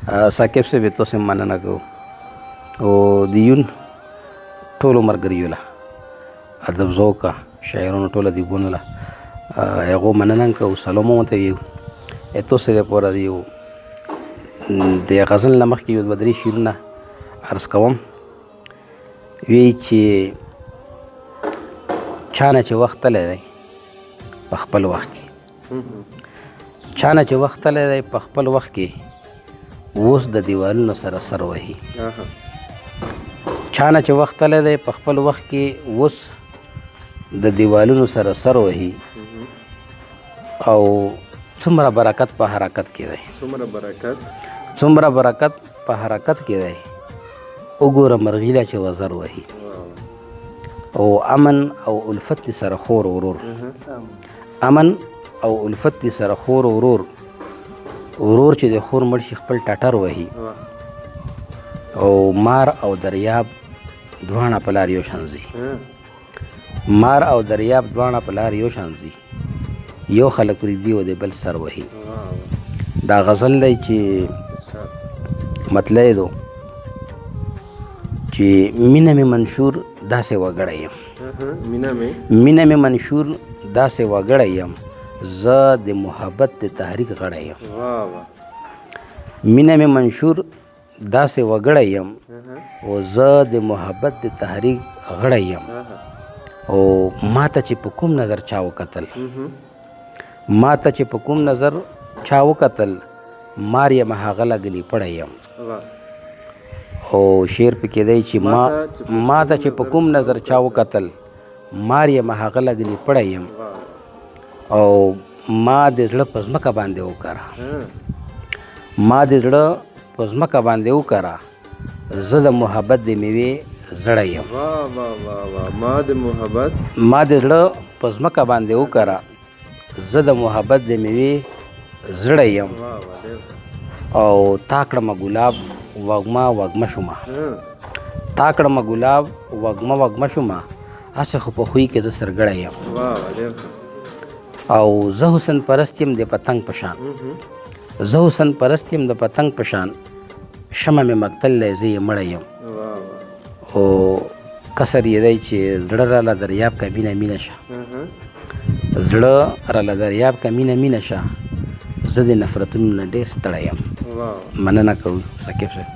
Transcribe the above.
ثاقب صاحب تاسو مننه کوو او د یون ټولو ملګریو له ادب ذوقه شاعرانو ټولو ادیبونو له هغو مننه کوو، سلام ورته ویو. تاسو لپاره د یو د غزل نه مخکې یو دوه درې شعرونه عرض کوم. وی چې چا نه چې وخت تللی دی په خپل وخت کې، چا نه چې وخت تللی دی په خپل وخت کې، اوس د دیوالونو سره سر وهي. چا نه چې وخت تللی دی په خپل وخت کې، اوس د دیوالونو سره سر وهي. او څومره برکت په حرکت کې دی، څومره برکت، څومره برکت په حرکت کې دی، وګوره مرغیله چې وزر وهي. او امن او الفت دې سره خور ورور، امن او الفت دې سره خور ورور، ورور چې د خور مړ شي خپل ټټر وهي. او مار او دریاب دواړه په لار یو شان ځي، مار او دریاب دواړه په لار یو شان ځي، یو خلک پرېږدي او د بل سر وهي. دا غزل دی چې مطلع یې دو چې مینه مې منشور داسې وګړی یم، مینه مې منشور داسې وګړی یم، زه د محبت د تحریک غړی یم. مینه مې منشور داسې وګړی یم او زه د محبت د تحریک غړی یم. او ماته چې په کوم نظر چا وکتل، ماته چې په کوم نظر چا وکتل، مار یم هغه لګلی پړی یم. او شعر پکې دی چې ما ماته چې په کوم نظر چا وکتل، مار یم هغه لګلی پړی یم. او ما د زړه په ځمکه باندې وکره، ما د زړه په ځمکه باندې وکره، زه د محبت د میوې زړی یم. ما د زړه په ځمکه باندې وکره، زه د محبت د میوې زړی یم. او تا کړمه ګلاب وږمه وږمه شومه، تا کړمه ګلاب وږمه وږمه شومه، هسې خو په خوی کې زه سرګړی یم. او زه حسن پرست یم د پتنګ په شان، زه حسن پرست یم د پتنګ په شان، شمع مې مقتل دی زه یې مړی یم. او کسر یې دی چې زړه راله دریاب که مینه مینه شه، زړه راله دریاب که مینه مینه شه، زه د نفرتونو نه ډېر ستړی یم. مننه کوو ثاقب صاحب.